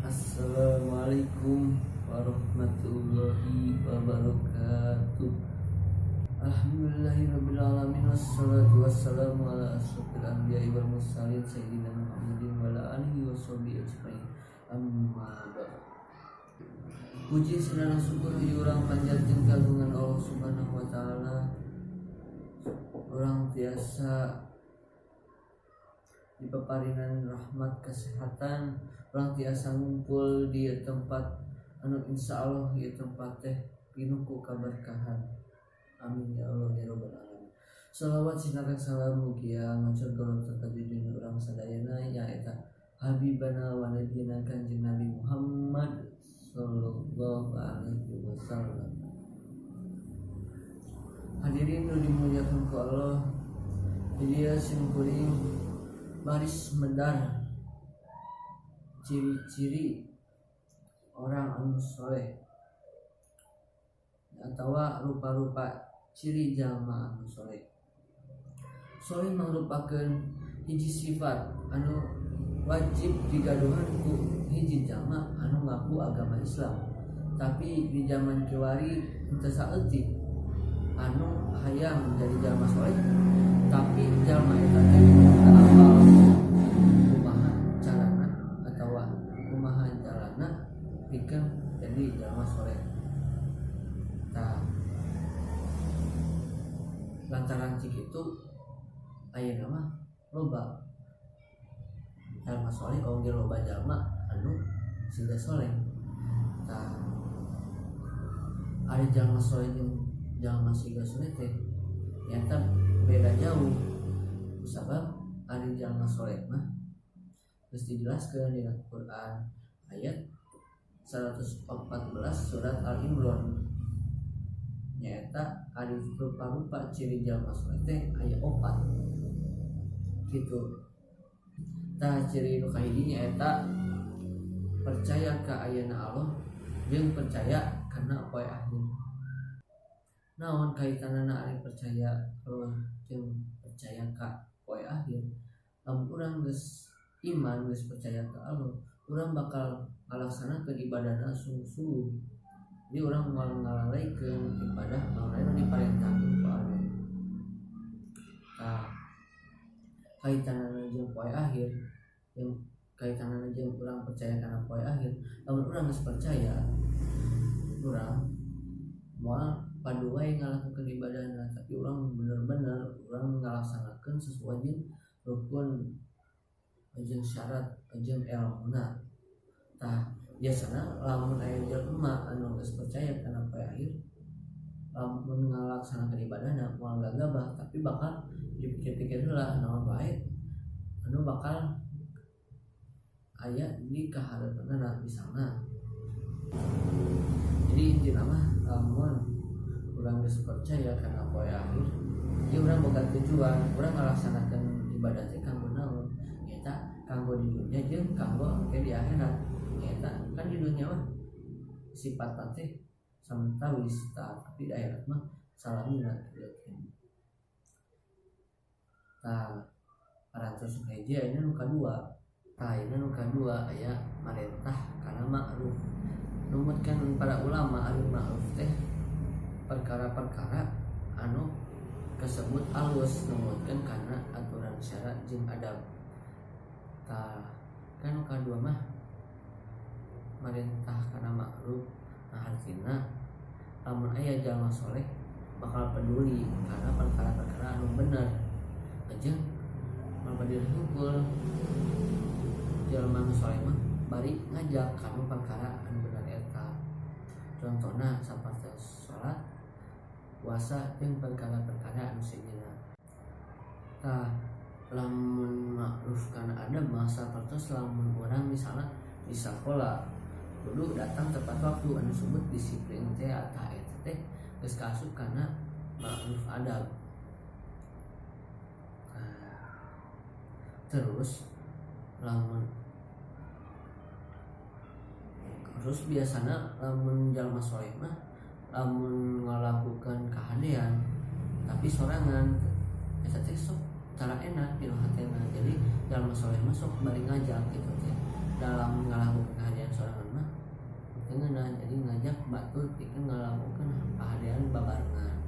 Assalamualaikum warahmatullahi wabarakatuh. Alhamdulillahirabbil alamin, wassalatu wassalamu ala asyrofil anbiya'i wal mursalin, sayyidina Muhammadin wa ala alihi washabbihi ajmain. Amma ba'd. Puji segala syukur urang panjatkeun kagungan Allah Subhanahu wa taala. Urang tiasa dipaparinan rahmat kesehatan, urang tiasa ngumpul di tempat anu insya Allah ieu tempat teh pinuh ku kaberkahan. Amin ya Allah ya rabbal alamin. Salawat sinareng salam mugia ngacur galontor ka junjungan urang sadayana, nyaeta habibana wa nabiyana Kanjeng Nabi Muhammad sallallahu alaihi wasallam. Hadirin nu dimuliakan ku Allah, jadi sim kuring baris medar ciri-ciri orang anu soleh atau rupa-rupa ciri jalma anu soleh. Soleh merupakan hiji sifat anu wajib digaduhan ku hiji jalma anu ngaku agama Islam. Tapi di zaman kiwari henteu saeutik anu hayang jadi jalma soleh, tapi jalma eta teh teu apal kumaha carana atawa kumaha jalana pikeun jadi jalma soleh. Tah, lantaran cik itu ayeuna mah loba jalma soleh oge loba jalma anu siga soleh. Tah, ari jalma soleh jeung jalma siga soleh teh nyata beda jauh, sabab ari jalma soleh mah geus dijelaskeun dina Quran ayat 114 surat Al-Imran, nyaeta ari rupa-rupa ciri jalma soleh teh aya opat gitu. Tah, ciri nu kahiji nyaeta percaya ka ayana Allah jeung percaya kana poe akhir. Naon kaitanana ari percaya Allah jeung percaya ka poe akhir? Lamun urang geus iman, geus percaya ka Allah, urang bakal ngalaksanakeun ibadahna sungguh-sungguh. Jadi urang moal ngalalaikeun ibadah anu lain diparentahkeun ku Allah. Tah, kaitanana jeung poe akhir, jeung kaitanana jeung urang percaya kana poe akhir, lamun urang geus percaya, urang moal padu wae ngalakukeun ibadahna, tapi urang bener-bener urang ngalaksanakeun sesuai jeung rukun jeung syarat jeung elmuna. Tah, biasana lamun aya jelema anu geus percaya kana poe akhir, lamun ngalaksanakeun ibadahna moal gagabah, tapi bakal dipikir-pikir heula naon wae anu bakal aya di kahareupeunana misalna. Jadi intina mah lamun urang geus percaya kana poe akhir, ieu urang boga tujuan urang ngalaksanakeun ibadah teh kanggo naon, nyaeta kanggo di dunya jeung kanggo engke di akhirat. Nyaeta kan di dunya mah sifatna teh samentawis, tapi di akhirat mah salamina gitu. Tah, parantos nu kahiji, ayeuna nu kadua. Tah, ayeuna nu kadua aya marentah kana ma'ruf. Numutkeun para ulama, ari ma'ruf teh perkara-perkara anu kasebut alus numutkeun kana aturan syarat jeung adab. Tah, kan nu kadua mah marentah kana ma'ruf. Nah, hartina lamun aya jalma soleh bakal peduli kana perkara-perkara anu bener jeung moal hungkul. Jalma nu soleh mah bari ngajak kana perkara anu bener eta, contohna sapertos salat, puasa, jeung perkara-perkara anu sejenna. Tah, lamun ma'ruf kana adab mah sapertos lamun urang misalna di sakola kudu datang tepat waktu, anu disebut disiplin teh. Tah, eta teh geus kaasup kana ma'ruf adab. Nah, terus lamun terus biasana lamun jalma soleh mah lamun ngalakukan kahadean tapi sorangan, eta teh sok tara enak dina hatena. Jadi jalma soleh mah sok bari ngajak gitu teh dalam ngalakukan kahadean sorangan. Jadi ngajak batur pikeun ngalakukeun pahadean babarengan.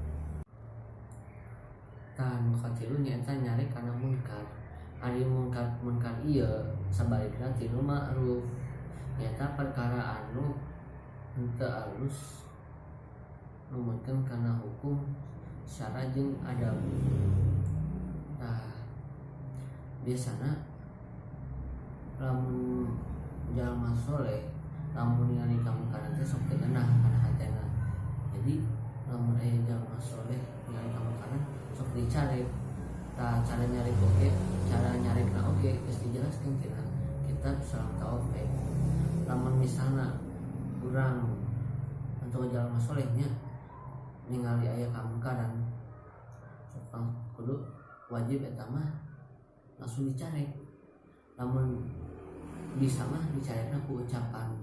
Tah, nu katilu nyaeta nyarek kana munkar. Ari munkar munkar ieu sabalikna ti nu ma'ruf, nyaeta perkara anu henteu alus numutkeun kana hukum syara jeung adab. Tah, biasana lamun jalma soleh lamun ningali kamungkaran teh sok teu ngeunah kana hatena. Jadi lamun aya jalma soleh ningali kamungkaran sok dicarek. Tah, cara nyarek oge, cara nyarekna oge geus dijelaskeun tina kitab Sulam Taufik. Lamun misalna urang atau jalma soleh nya ningali aya kamungkaran, sok kudu wajib eta mah langsung dicarek. Lamun bisa mah dicarekna ku ucapan.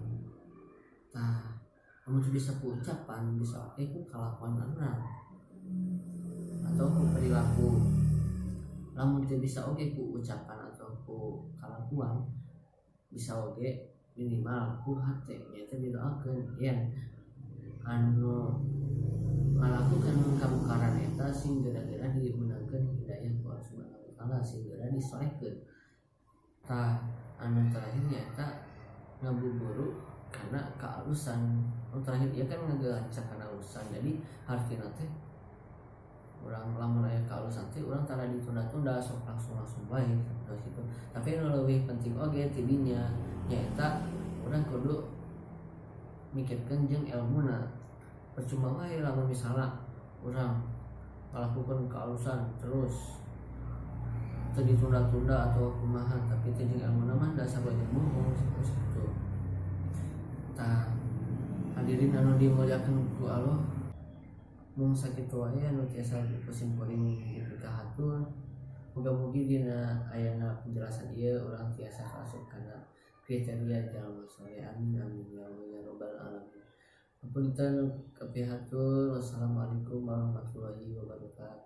Tah, lamun teu bisa ku ucapan, bisa oge ku kalakuan urang atau ku perilaku. Lamun teu bisa oge ku ucapan atau ku kalakuan, bisa oge minimal ku hate, nyaeta didoakeun yen anu ngalakukeun kamungkaran eta sing geura-geura dimeunangkeun hidayah ku Allah Subhanahu wa taala, sing geura disolehkeun. Tah, anu terakhir nyaeta ngabuburu kana kaalusan. Anu terakhir ieu kan ngagancak kana alusan. Jadi hartina teh urang lamun aya kaalusan teh urang tara ditunda-tunda, sok langsung langsung bae terus gitu. Tapi anu leuwih penting oge tidinya nyaeta urang kudu mikirkeun jeung elmuna. Percuma wae lamun misalna urang ngalakukeun kaalusan terus teu ditunda-tunda atau kumaha, tapi teu jeung elmuna mah dasar banyak bohong terus gitu. Tah, hadirin anu dimuliakeun ku Allah, mung sakitu wae anu tiasa ku simkuring dipikahatur. Muga-mugi dina ayana penjelasan ieu urang tiasa kaasup kana kriteria jalma soleh. Amin amin ya Allah ya rabbal alamin. Hapunten kapihatur. Wassalamualaikum warahmatullahi wabarakatuh.